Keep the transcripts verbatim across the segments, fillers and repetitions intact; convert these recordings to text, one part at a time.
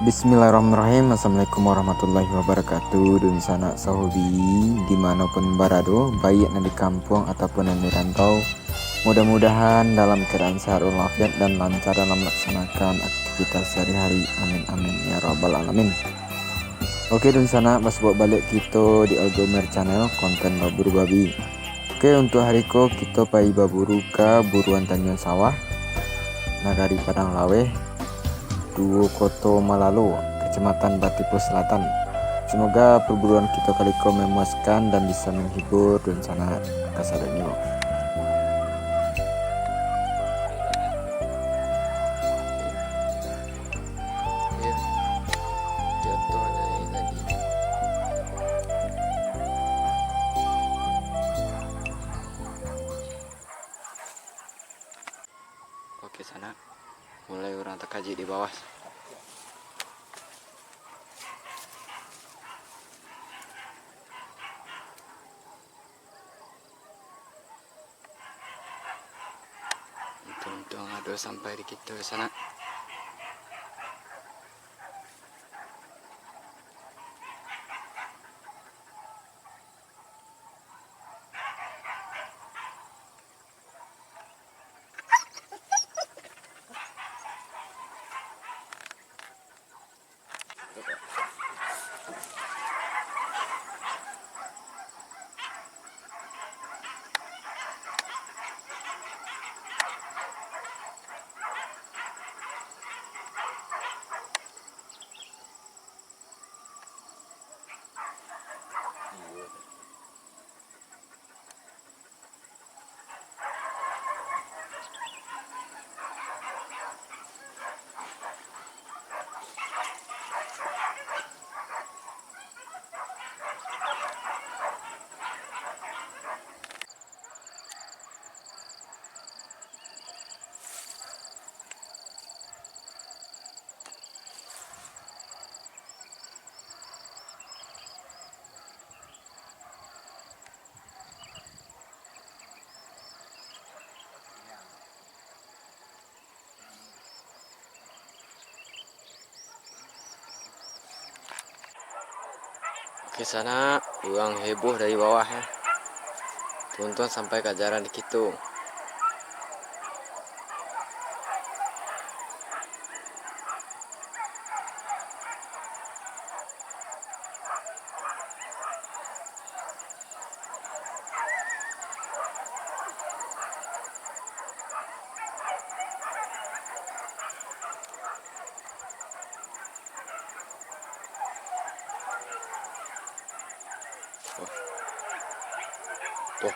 Bismillahirrahmanirrahim. Assalamualaikum warahmatullahi wabarakatuh. Dunsanak sahobi, dimanapun barado, baiak nan di kampuang ataupun nan di rantau, mudah-mudahan dalam keadaan sehat walafiat dan lancar dalam melaksanakan aktivitas sehari-hari. Amin, amin, ya rabbal alamin. Oke, dunsanak, basuo baliak kito di Algomer Channel, konten baburu babi. Oke, untuk hari ko kito pai baburu ka Buruan Tanjuang Sawah, Nagari Padang Laweh, Duo Koto Malalo, Kecamatan Batipuah Selatan. Semoga perburuan kito kali ko memuaskan dan bisa menghibur dunsanak kasadonyo. Oke, sanak. Mulai urang takajik di bawah. Untuang-untuang ado sampai di kito, sanak. Oke, sanak, urang heboh dari bawah, ya. Untuang-untuang sampai ka jalan di kito. Tuh.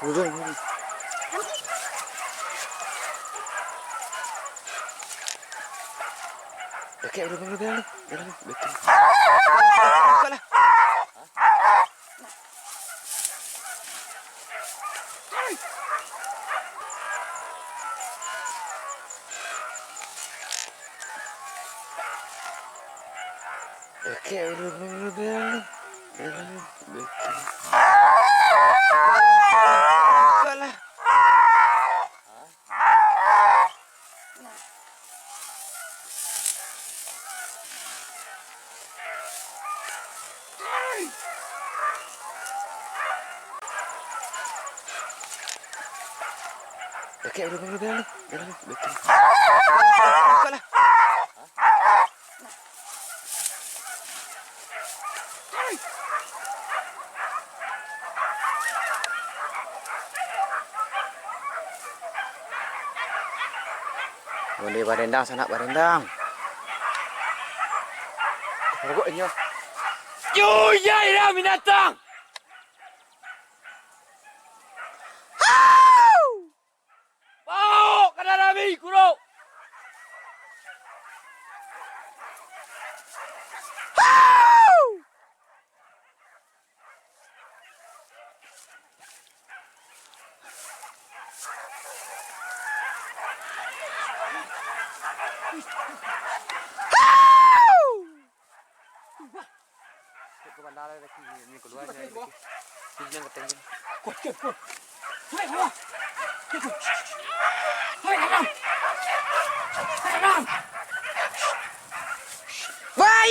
Udah, udah. Oke, udah, udah, udah, udah. Udah, udah. Buka lah. Oke, udah, udah, udah, udah. Udah, udah, udah. Buka lah. Oke, udah, udah, udah, udah. Udah, udah, udah. Buka lah. Onde barendang, sanak barendang. Rogok inyo. Yo, ya, ya, binatang. Bawok ka darami, kurok!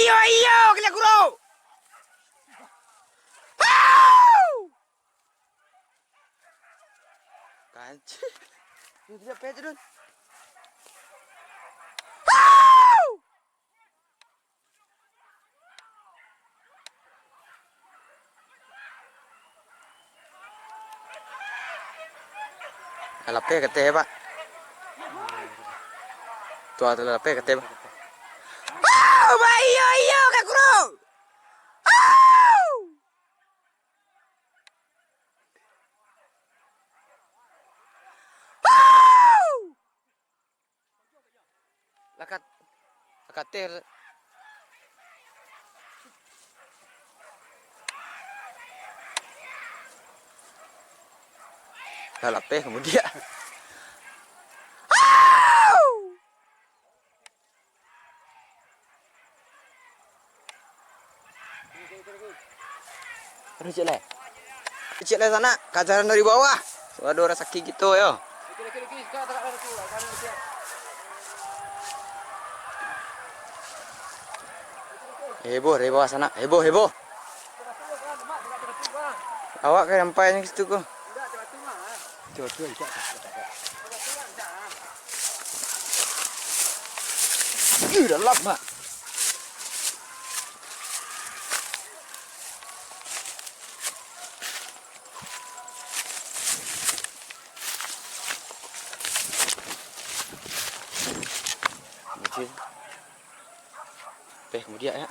Iyo, iyo, kalian kuro. Au! Kancil. Dun, tidak payah tu, Dun. Au! Lah lapeh kateh, Pak. Tu lah lapeh kateh, Pak. Au, Pak, iyo, iyo, ka kuro. Au! Au! Lah kat-, lah kateh. Lah lapeh kamudiak. Au! Aduh, ciek lai. Ciek lai sanak, kajaran dari bawah. Ado rasaki kito yo. Heboh dari bawah sanak, heboh, heboh. Awak ka sampai ka situ ko. Ih, dalam, Mak. Bocil. Peh, kamudiak, ya.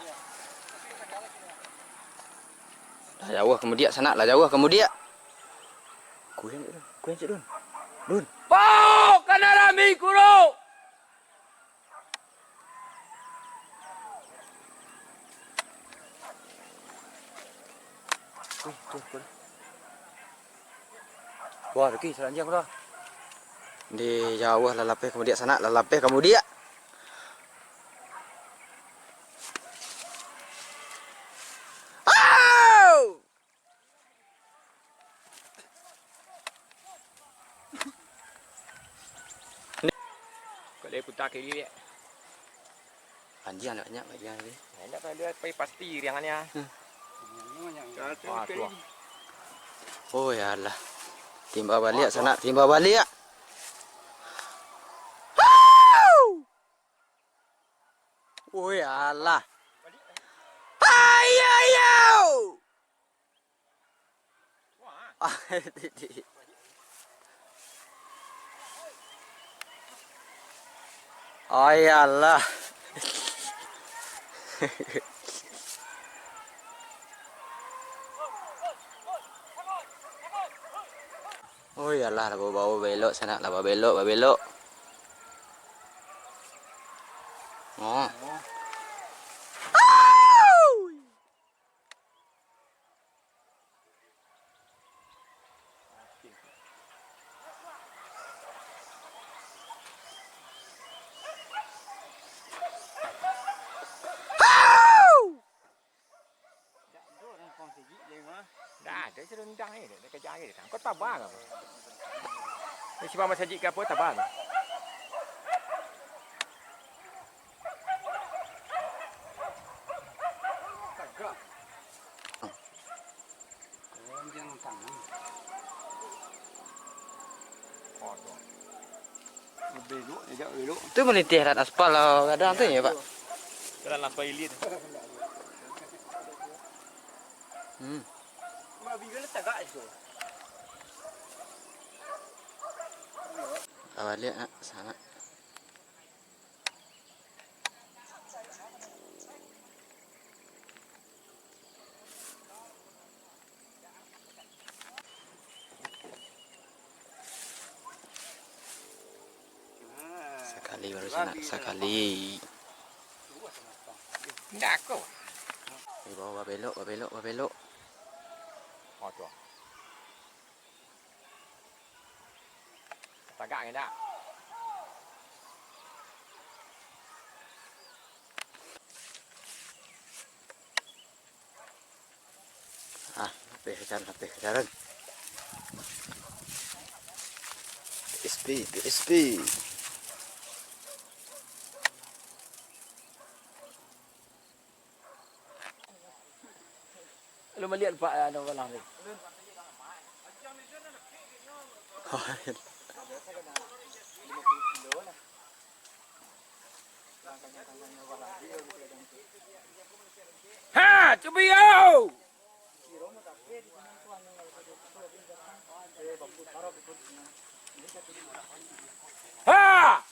Lah jauah kamudiak, sanak, lah jauah kamudiak. Kuyan, Dun. Kuyan, cik, Dun. Dun. Pau, kana rami kuro. Wih, tuh, tuh. Wah, Riki, salanjang tu. Di jauah lah lapeh kamudiak sanak, lah lapeh kamudiak. Au! Kok dia putar kiri, dek? Panjang banyak, panjang tadi. Indak, kalau dia pai pasti riangannya. Hmm. Wah, tu. Oh, ya Allah. Timba baliak sanak, timba baliak. Au! Oh, ya Allah. Ayo, ayo! Ai, Allah. Oh, iyalah, lah bawa-bawa belok sanak, lah babelok, babelok. Oh. Dah ada, sudah undang ni, dah kerja ni, dah. Kau tabah ke apa? Ni simpan masajik ke apa, tabah ke? Tu manitih alat aspal lah kadang tu ya, Pak. Jalan aspal ilir. Hmm. Awak lihat nak sana. Sakali baru sanak, sakali. Indak ko. Di bawah babelok, babelok, babelok. Oh, tu. Tagak indak? Ah, lapeh kajaran, lapeh kajaran. P S P, P S P. Maliek Pak, anu, balang tu. Ha, cubo yo! Ha!